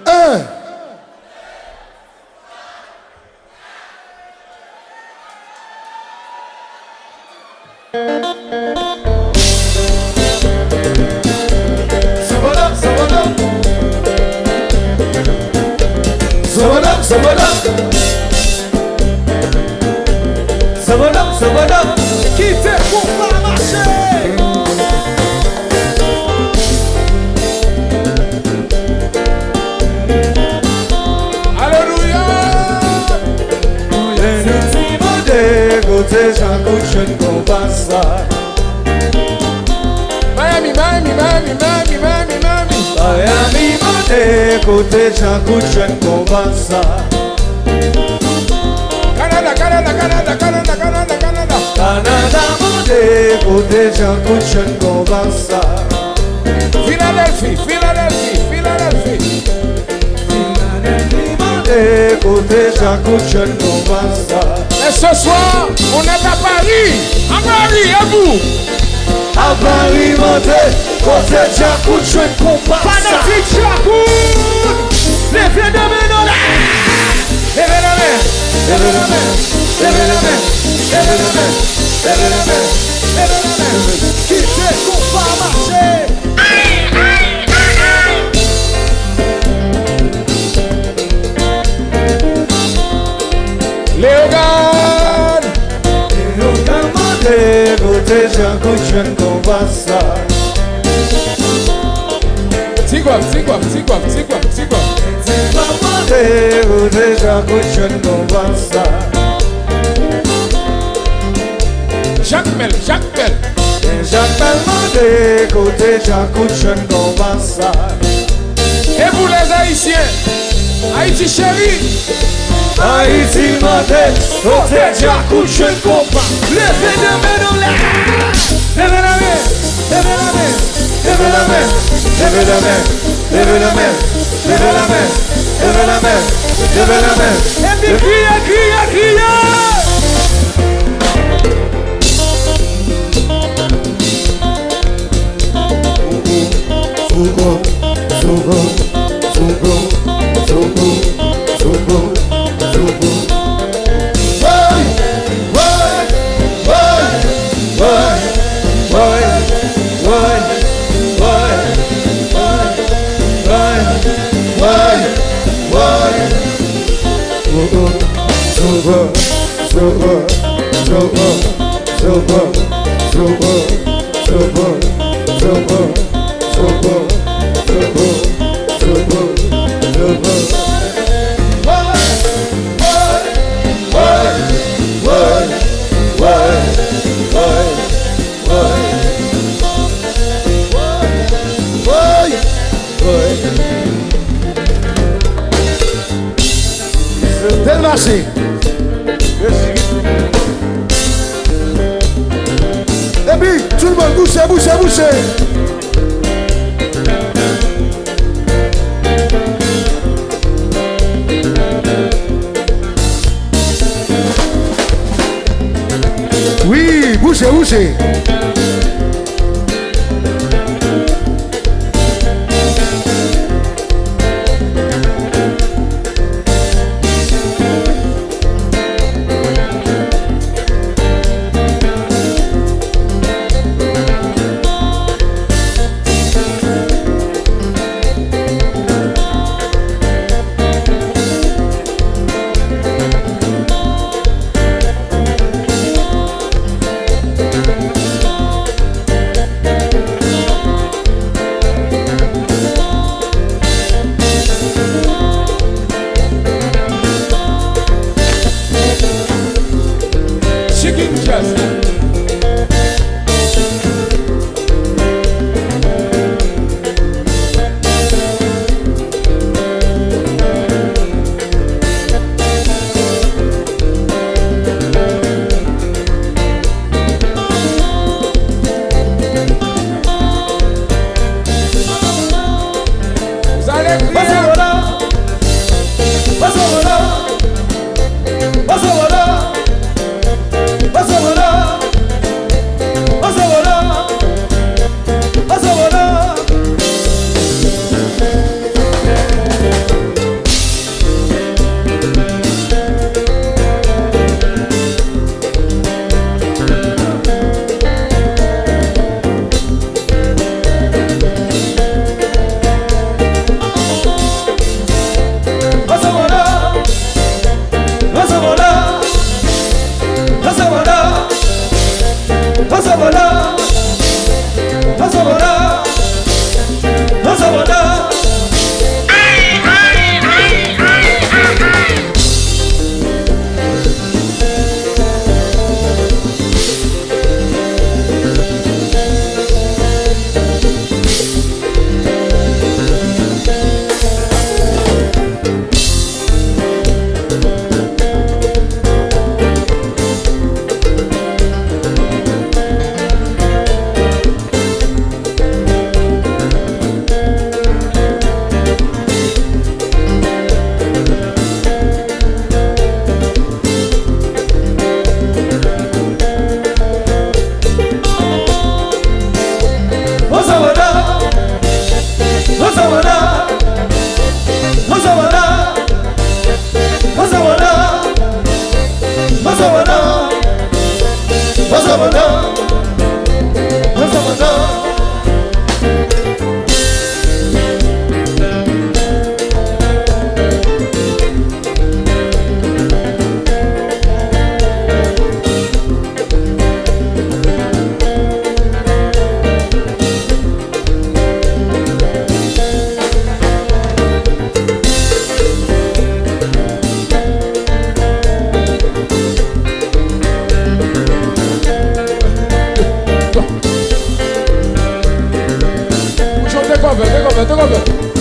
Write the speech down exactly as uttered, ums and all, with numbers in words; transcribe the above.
En. Zobodo, zobodo. Zobodo, zobodo. Zobodo, zobodo. Kite konpa mache. Alelouya! Lè nou ti mande kote Djakout jwenn konpa sa. Miami, Miami, Miami, Miami, Miami, Miami. Miami mande kote Djakout jwenn konpa sa. Kanada, Kanada, Kanada, Kanada, Kanada, Kanada, Kanada. Kanada mande kote Djakout jwenn konpa sa. Filadèlfi, Filadèlfi, Filadèlfi. Filadèlfi mande kote Djakout jwenn konpa sa. Et ce soir, on est à Paris. À Paris, à vous. A Pari mande kote Djakout jwenn konpa sa. Fanatik Djakout, leve nan men nou la. Leve nan men, leve nan men, leve nan men, leve nan men, leve nan men, leve nan men. Kite konpa mache. Leyogàn! Leyogàn mande kote Djakout jwenn konpa sa. Ti Gòv, Ti Gòv, Ti Gòv, Ti Gòv, Ti Gòv. Ti Gòv mande kote Djakout jwenn konpa sa. Jakmèl, Jakmèl. Jakmèl mande kote Djakout jwenn konpa sa. E pou lèzayisyen, Ayiti cheri. Ayiti mande kote Djakout jwenn konpa. Leve nan men nou la. Leve nan men, leve nan men, leve nan men, leve nan men, leve nan men, leve nan men, leve nan men, leve nan men. Epi kriye, kriye, kriye. Bèl mache. Epi, tout moun, bouje, bouje, bouje. Wi, bouje, bouje. Kòve, te kòve, te kòve.